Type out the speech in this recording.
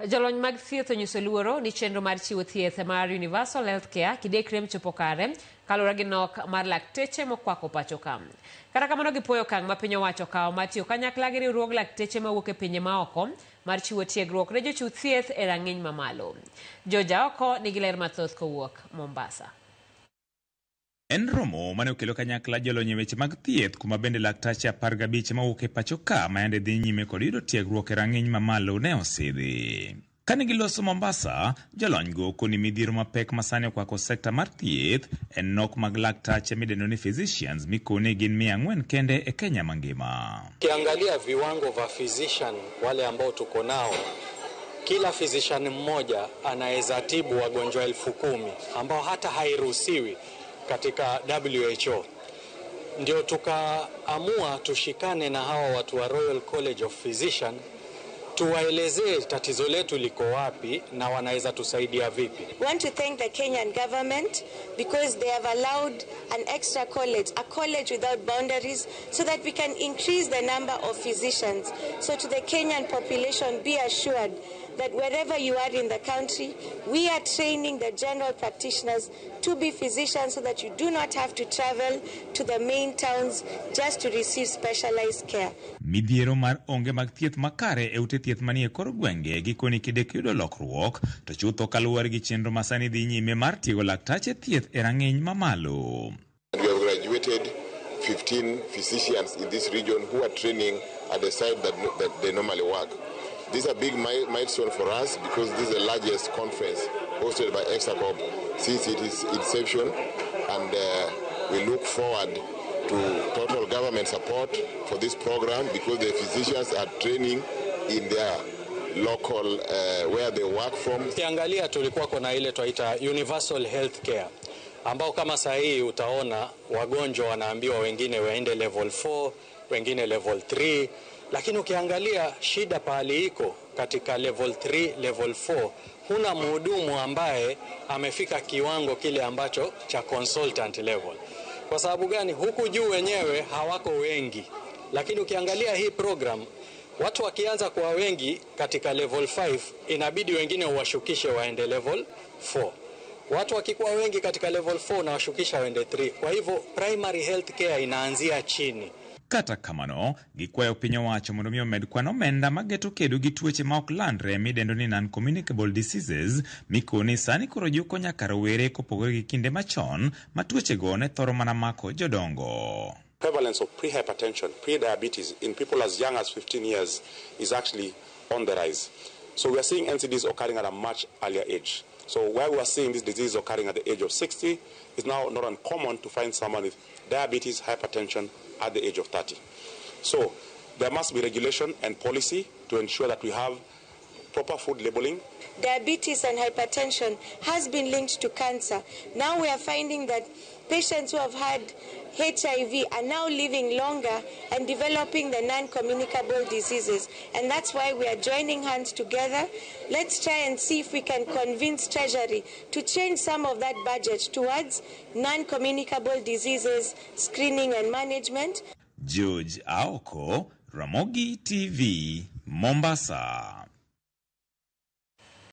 Jolony mag thieth onyiso luoro ni chenro mar chiwo thieth mar Universal Health Care kidekre chopo kare kaluwore gi nok mar lakteche mokwako pacho ka. Kata kamano, gipuoyo okang' ma piny owacho okawo mar tiyo kanyakla gi riwruog lakteche mawuok e pinje maoko mar chiwo tiegruok ne jochiw thieth e rang'iny mamalo. George Aoko nigi ler mathoth kowuok Mombasa. En romo mane okelo kanyakla jolony e weche mag thieth, kuma bende laktache 15 mawuok e pacho ka ma yande dhi nyime kod yudo tiegruok e rang'iny mamalo ne osidhi. Kane giloso Mombasa, jolony go koni midhiero mapek masani okwako sekta mar thieth en nok mag laktache midendo ni physicians, mikoni gin 400 kende e Kenya mangima. Ukiangalia viwango vya physician wale ambao tuko nao, kila physician mmoja anaweza tibu wagonjwa 10,000, ambao hata hairuhusiwi katika WHO. Ndio tukaamua tushikane na hawa watu wa Royal College of Physician, tuwaelezee tatizo letu liko wapi na wanaweza tusaidia vipi. We want to thank the Kenyan government because they have allowed an extra college, a college without boundaries, so that we can increase the number of physicians. So to the Kenyan population, be assured that wherever you are in the country, we are training the general practitioners to be physicians so that you do not have to travel to the main towns just to receive specialized care. Midhiero mar onge mag thieth makare e ute thieth manie kor gwenge gikoni kidek yudo lokruok to chutho kaluwore gi chenro masani dhi nyime mar tiego laktache thieth e rang'iny mamalo. We have graduated 15 physicians in this region who are training at the site that they normally work. This is a big milestone for us because this is the largest conference hosted by ECSACOP since its inception, and we look forward to total government support for this program because the physicians are training in their local, where they work from. Ukiangalia tulikuwa kuna ile twaita universal health care, ambao kama saa hii utaona wagonjwa wanaambiwa wengine waende level 4, wengine level 3, lakini ukiangalia shida pahali iko katika level 3, level 4, huna mhudumu ambaye amefika kiwango kile ambacho cha consultant level. Kwa sababu gani? Huku juu wenyewe hawako wengi, lakini ukiangalia hii program, watu wakianza kuwa wengi katika level 5, inabidi wengine uwashukishe waende level 4. Watu wakikuwa wengi katika level 4, na washukisha waende 3. Kwa hivyo primary health care inaanzia chini. Kata kamano, gikwayo piny owacho mondo mi omed kwan omenda mageto kedo gi tuoche ma ok landre midendo ni non-communicable diseases, mikoni sani koro juko nyaka rowere kopogore gi kinde machon ma tuochego ne thoro mana mako jodongo. Prevalence of pre-hypertension, pre-diabetes in people as young as 15 years is actually on the rise. So we are seeing NCDs occurring at a much earlier age. So where we are seeing this disease occurring at the age of 60, it's now not uncommon to find someone with diabetes, hypertension at the age of 30. So there must be regulation and policy to ensure that we have proper food labeling. Diabetes and hypertension has been linked to cancer. Now we are finding that patients who have had HIV are now living longer and developing the non-communicable diseases. And that's why we are joining hands together. Let's try and see if we can convince Treasury to change some of that budget towards non-communicable diseases screening and management. George Aoko, Ramogi TV, Mombasa.